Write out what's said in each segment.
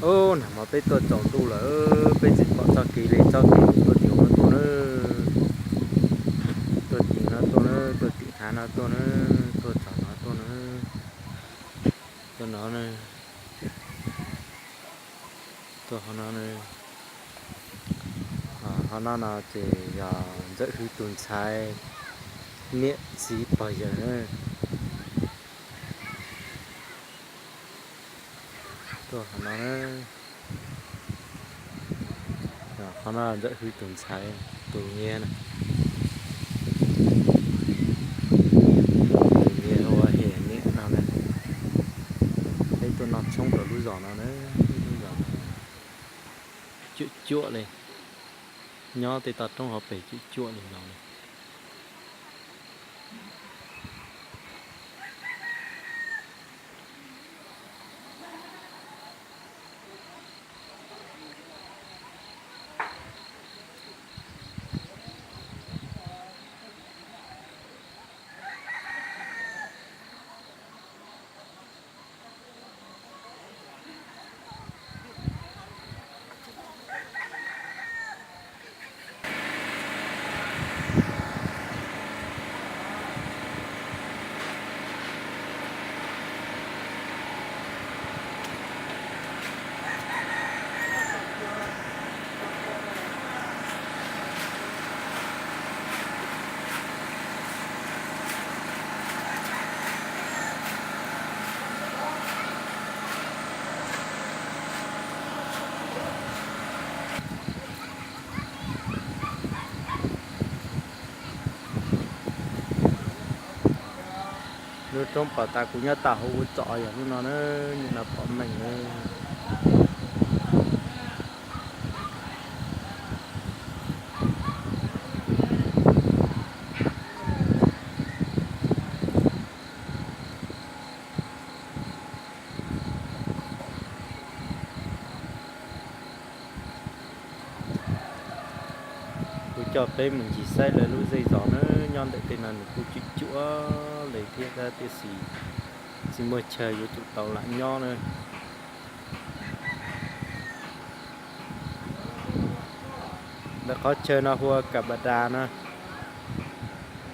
Ub, nag hmo peb tuaj tsaus ntuj lawm, peb tsis pom txoj kev li, txoj kev mus tuaj tim no tuaj na, tuaj tim no tuaj na, tuaj tim hav no tuaj na, tuaj txog no tuaj na, tuaj no na, tuaj hauv no na. Hauv no no ces yog Ntxawm Hwb tus ntxhais niam txiv pog yawg na. Tuaj hauv no, qhov no Ntxawm Hwb tus ntxhais tus nyiag na, tus nyiag hu ua Hem Niam no na. Peb tuaj noj tshoob rau lub zos no na, lub zos no cuam cuam li, nyob tej toj roob hauv pes cuam cuam li no na. Lub roob pom tas kuv nyob tag hauv ua txom yog lub no na, nim no pom meej na. Kuv coj peb mus ncig saib lawv lub zej zos na, nyob ntawm tej no nws kuj cuam cuam li thiab tab tiam sis tsis muaj chaw yuav tsum tau lam nyob na. Ntawm qhov chaw no hu ua Kam Paj Das na,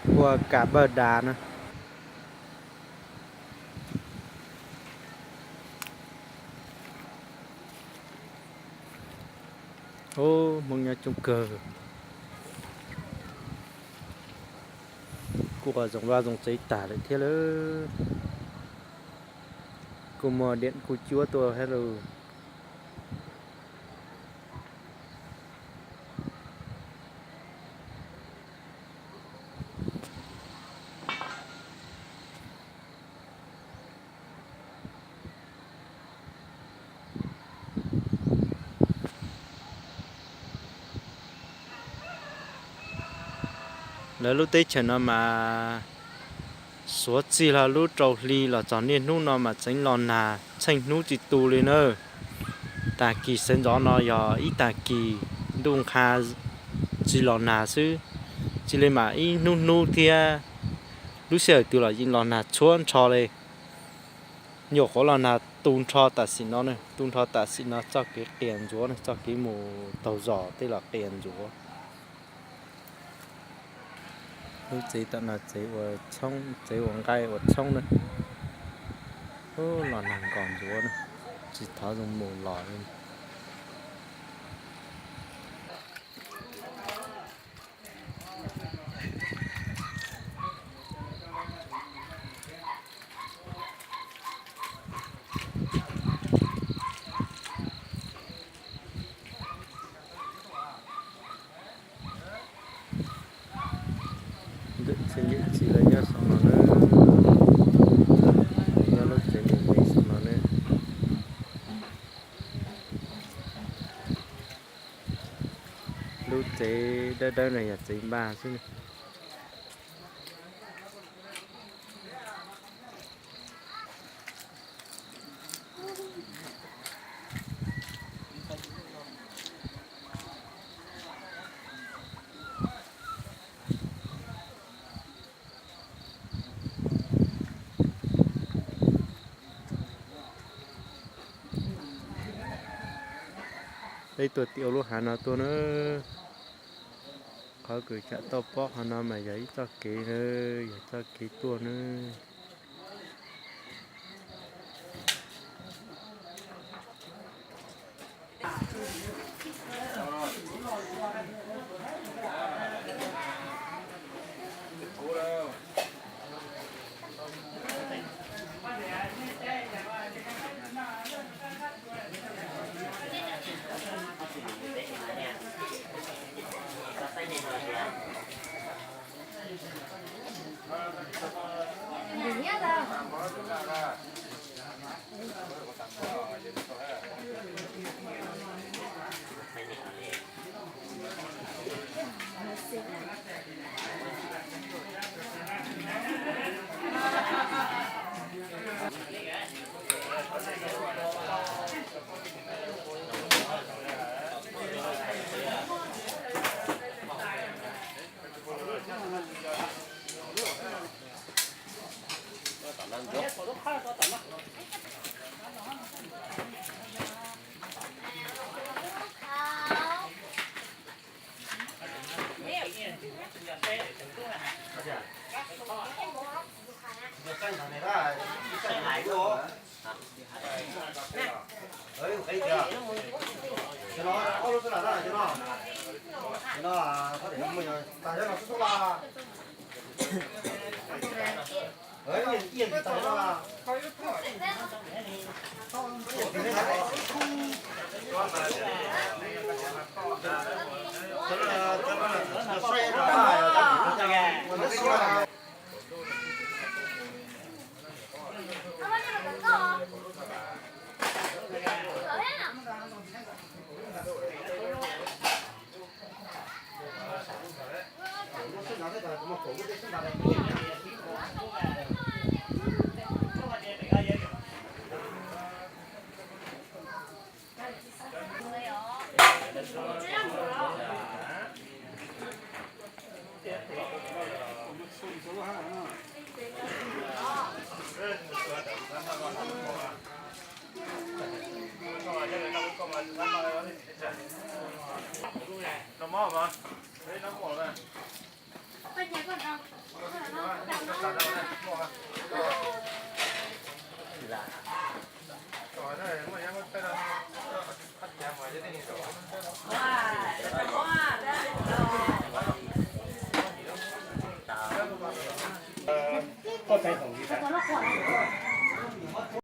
hu ua Kam Paj Das na. Ub, Hmoob nyob coob kawg. Kuj zoo vaj zoo tsev tag lawm thiab lawm. Kuj muaj diam kuj cuab tuaj thiab lauj. Lawv lub teb chaws no mas suav txij hlo lub rau hli los txog niaj hnub no mas tseev los nag tsheej hnub tsis tu li na. Tag kis sawv ntxov no yog ib tag kis ntuj nqha tsis los nag xwb, cia li mas ib hnub hnub thiab lub sij hawm twg los yeej los nag txhua nrho li. Nyuam qhuav los nag tu nrho tam sim no, tu nrho tam sim no txoj kev qias ntsuav, txoj kev mus taug zos tej los qias ntsuav. Lub tsev tom no tsev ua tshoob, tsev ua nqaij ua tshoob na. Ub, los nag nkos ntsuav na, tsis thov zoo mus los li. Ntxim ntxim txiv lawv nyob saum no na, nyob lub tsev me me saum no na. Lub tsev dawb dawb no yog tsev npaj xwb. Peb tuaj tim ua lub hav no tuaj na. Qhov kws tsam toj pob qhov no mas yog ib txoj kev na, yog txoj kev tuaj na.